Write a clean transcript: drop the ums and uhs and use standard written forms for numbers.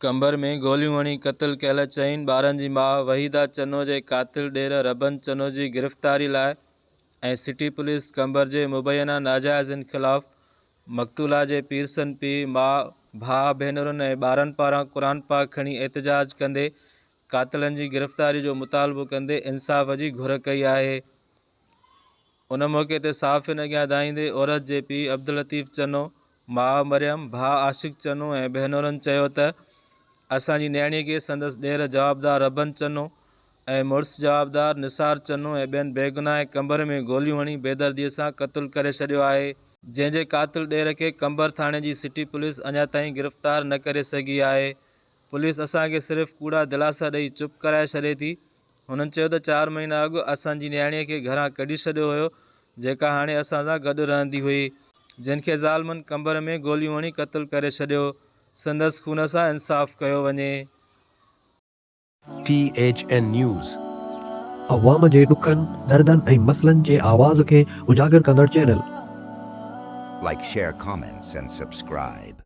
قمبر ۾ گوليون هڻي قتل ڪيل چئن ٻارن جي ماء وحيده چنو جي قاتل ڏير ربن چنو جي گرفتاري لاء ۽ سٽي پوليس قمبر جي مبينا ناجائزين خلاف مقتولا جي پيرسن پيء، ماء، ڀاء، ڀينرن ۽ ٻارن پاران قرآن پاڪ کڻي احتجاج ڪندي قاتلن جي گرفتاري جو مطالبو ڪندي انصاف جي گهر ڪئي آهي. ان موقعي تي صحافين اڳيان دانهيندي عورت جي پيء عبداللطيف چنو، ماء مريم، ڀاء عاشق چنو ۽ ڀينرن چيو ته اسان جي نياڻي کي سندس ڏير جوابدار ربن چنو ۽ مڙس جوابدار نثار چنو ۽ ٻين بيگناهه قمبر ۾ گوليون هڻي بيدردي سان قتل ڪري ڇڏيو آهي، جنهن جي قاتل ڏير کي قمبر ٿاڻي جي سٽي پوليس اڃا تائين گرفتار نه ڪري سگهي آهي، پوليس اسان کي صرف ڪوڙا دلاسا ڏئي چپ ڪرائي ڇڏي ٿي. هنن چيو ته چار مهينا اڳ اسان جي نياڻيء کي گهران ڪڍي ڇڏيو هيو جيڪا هاڻي اسان سان گڏ رهندي هئي جنھن کي ظالمن قمبر ۾ گوليون هڻي قتل ڪري ڇڏيو سندس خون سان انصاف ڪيو وڃي. T H N news. عوام جي ڏکن، دردن ۽ مسئلن جي آواز کي اجاگر ڪندڙ channel. Like share comments and subscribe.